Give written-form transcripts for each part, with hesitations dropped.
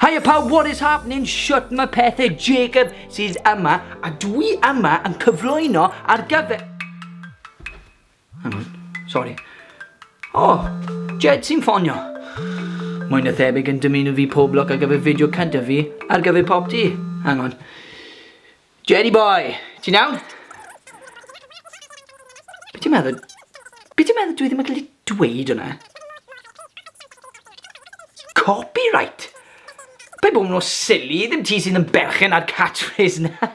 Hiya pawb, what is happening? Shwt mae pethau? Jacob sydd yma, a dwi yma yn cyflwyno ar gyfer... Hang on, sorry. O, oh, Jed sy'n ffonio. Mwy na thebyg yn dymuno fi pob lwc ar gyfer fideo cyntaf fi ar gyfer pop ti. Hang on. Jenny boy, ti'n iawn? Be ti'n meddwl? Be ti'n meddwl dwi ddim yn gallu dweud hwnna? Copyright! Be bod nhw'n silly, ddim ti sydd yn berchen ar catchphrase na.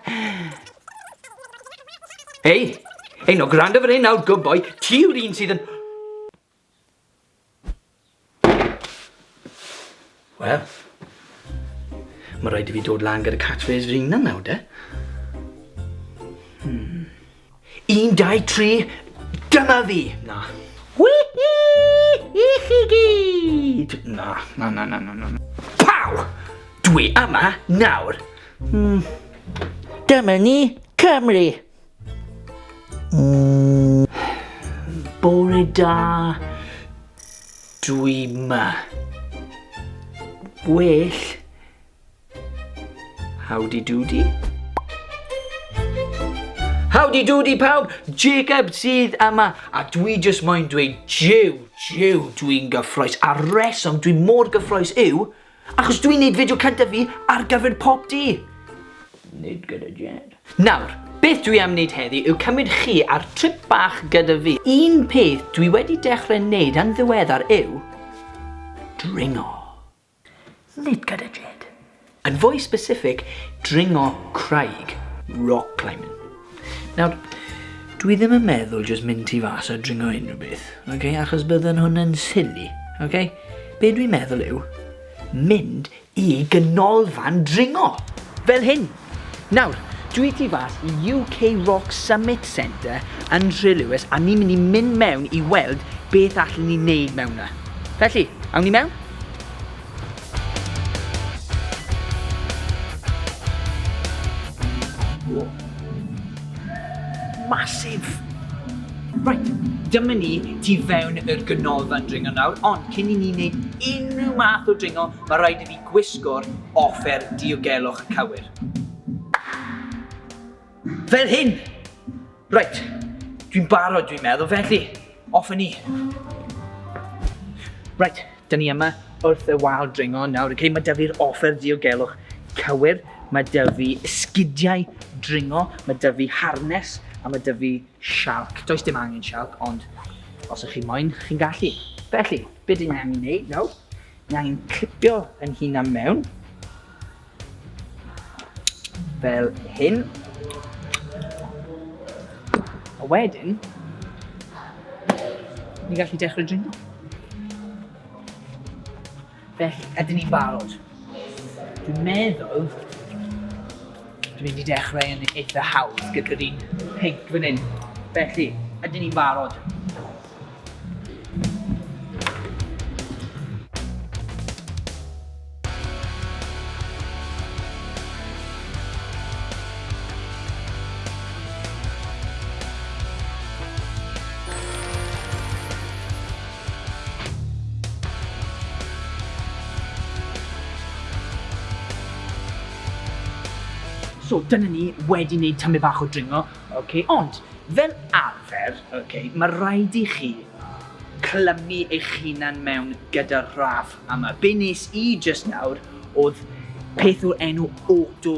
Hei, hei no, gwrando fan hyn nawr, good boy, ti yw'r un sydd yn... Wel, mae rhaid i fi dod lan gyda catchphrase fy hunan nawr, de. Hmm. 1, 2, 3, dyma fi! Na. Wihi! I chi gyd! Na, na, na, na, na, na. Pow! Dwi yma nawr. Hmm. Dyma ni, Cymru! Mm. Bore da. Dwi ma. Well. Howdy doody. Howdy doody pawb, Jacob sydd yma a dwi jyst moyn dweud jiw, jiw, dwi'n gyffroes a reswm dwi mor gyffroes yw achos dwi'n neud fideo cyntaf fi ar gyfer pop di. Nid gyda Jed. Nawr, beth dwi am wneud heddi yw cymryd chi ar trip bach gyda fi. Un peth dwi wedi dechrau wneud yn ddiweddar yw dringo. Nid gyda Jed. Yn fwy specific, dringo craig, rock climbing. Nawr, dwi ddim yn meddwl jyst mynd tu fas a dringo unrhyw beth, okay? Achos bydden hwnna'n silly, okay? Be dwi'n meddwl yw mynd i ganolfan dringo, fel hyn. Nawr, dwi tu fas i UK Rock Summit Centre yn Nhrelewis a ni'n mynd i mynd mewn i weld beth allwn ni wneud mewn 'na. Felly, awn ni mewn? Massive! Right, dyma ni tu fewn yr ganolfan dringo nawr, ond cyn i ni wneud unrhyw math o dringo, mae rhaid i fi gwisgo'r offer diogelwch cywir. Fel hyn! Reit, dwi'n barod dwi'n meddwl, felly, off â ni. Reit, dyn ni yma wrth y wal dringo nawr, okay? Mae 'da fi'r offer diogelwch cywir, mae 'da fi sgidiau dringo, mae 'da fi harness, a mae 'da fi sialc. Does dim angen sialc, ond os ych chi moyn, chi'n gallu. Felly, be dyn ni angen wneud nawr? Ni angen clipio yn hunan mewn. Fel hyn. A wedyn, ni'n gallu dechrau dringo. Felly, ydyn ni'n barod? Dwi'n meddwl dwi'n mynd i dechrau yn eitha hawdd gyda'r un pink fan hyn. Felly, ydyn ni'n barod? So, dyna ni wedi wneud tymed bach o dringo, okay? Ond, fel arfer, okay, mae rhaid i chi clymu eich hunan mewn gyda'r raff yma. Be nes i jyst nawr oedd peth o'r enw auto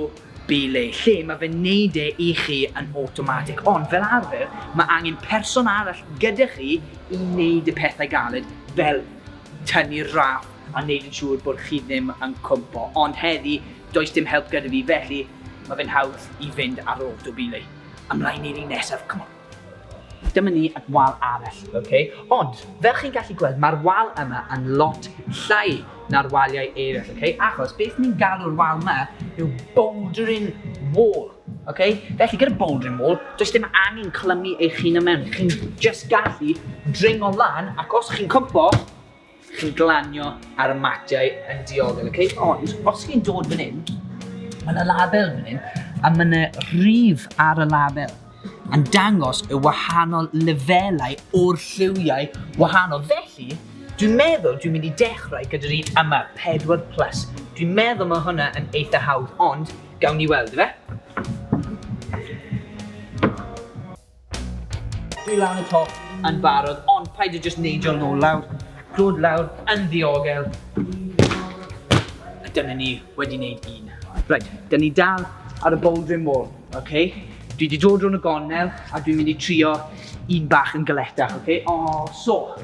belay, lle mae fe'n neud e i chi yn automatic. Ond fel arfer, mae angen person arall gyda chi i wneud y pethau galed fel tynnu'r raff a wneud yn siŵr bod chi ddim yn cwmpo. Ond heddi, does dim help gyda fi, felly mae fe'n hawdd i fynd ar auto belay. Ymlaen i'r un nesaf, come on. Dyma ni at wal arall, ok? Ond, fel chi'n gallu gweld, mae'r wal yma yn lot llai na'r waliau eraill, ok? Achos beth ni'n galw'r wal yma yw bouldering wall, ok? Felly gyda bouldering wall, does dim angen clymu eich hun mewn. Chi'n just gallu dringo lan, ac os chi'n cwmpo, chi'n glanio ar y matiau yn diogel, ok? Ond, os chi'n dod fan hyn, mae yna label fan hyn, a mae yna rif ar y label yn dangos y wahanol lefelau o'r lliwiau wahanol. Felly, dwi'n meddwl dwi'n mynd i dechrau gyda'r un yma, 4 plus. Dwi'n meddwl mae hwnna yn eitha hawdd, ond gawn ni weld, ife? Dwi lan y top yn barod, ond paid â jyst neidio nôl lawr. Dod lawr yn ddiogel. A dyna ni wedi wneud un. Reit, dyn ni dal ar y bouldering wall, okay? Dwi wedi dod rownd y gornel a dwi'n mynd i trio un bach yn galetach, okay? O, so.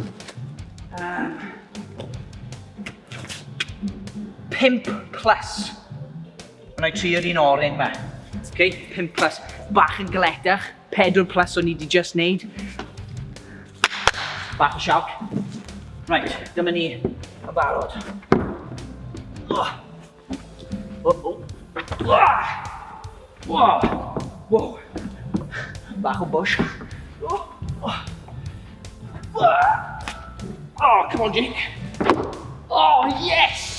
5 plus. Wna i trio'r un oren ma. Okay, 5 plus. Bach yn galetach. 4 plus o'n i di just neud. Bach o sioc. Right, dyma ni yn barod. Oh. Oh, oh. Ah! Wow. Wow. Bach o bush. Oh. Oh. Oh, come on, Jake. Oh, yes!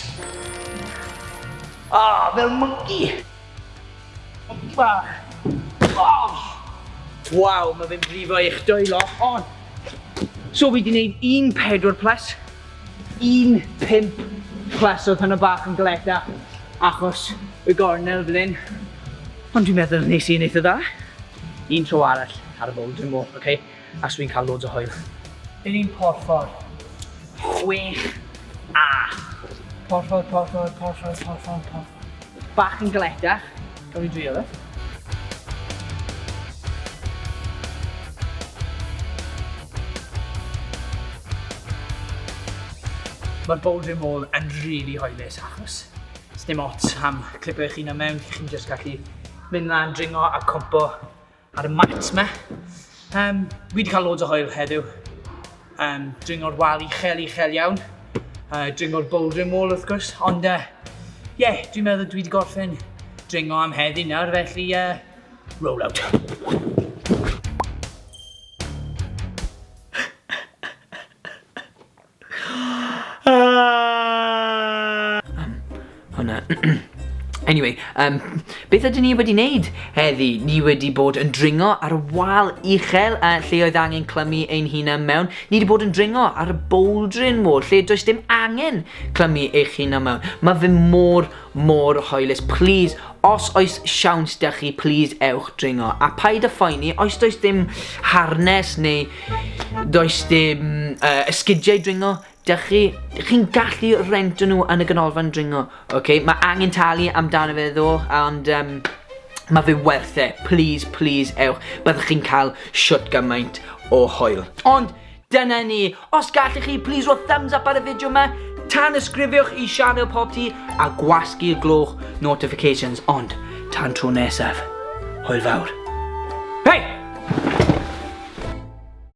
Ah, fel monkey. Monkey bach. Oh. Waw, mae fe'n brifo eich dwylo. On. So fi wedi gwneud un 4 plus, un 5 plus oedd hwnna bach yn galeta achos y gornel fel hyn. Ond dwi'n meddwl nes i'n eitha dda. Un tro arall ar y bouldering wall, okay? A sw i'n cael loads o hwyl. Yr un porffor. 6A. Porffor, porffor, porffor, porffor, porffor. Bach yn galetach. Gawn ni drio fe. Mae'r bouldering wall yn rili hwylus achos sdim ots am clipio eich hunan mewn, chi'n just gallu mynd lan, dringo a cwmpo ar y mat 'ma. Fi wedi cael loads o hwyl heddiw. Dringo'r wal uchel, uchel iawn. Dringo'r bouldering wall wrth gwrs. Ond, yeah, dwi'n meddwl dwi wedi gorffen dringo am heddi nawr, felly roll out. Hwnna. Anyway, beth ydyn ni wedi wneud heddi? Ni wedi bod yn dringo ar y wal uchel a lle oedd angen clymu ein hunan mewn. Ni wedi bod yn dringo ar y bouldering wall lle does dim angen clymu eich hunan mewn. Mae fe mor, mor hwylus. Please, os oes siawns da chi, please ewch dringo. A paid â phoeni, os does dim harness neu Does dim esgidiau dringo 'da chi. Chi'n gallu rento nhw yn y ganolfan dringo. Okay? Mae angen talu amdano fe ddo, ond mae fe werth e. Please, please ewch. Byddwch chi'n cael shwt gymaint o hwyl. Ond dyna ni. Os gallech chi, please ro thumbs up ar y fideo yma. Tanysgrifiwch i sianel Popty a gwasgu'r gloch notifications. Ond tan tro nesaf, hwyl fawr. Hei!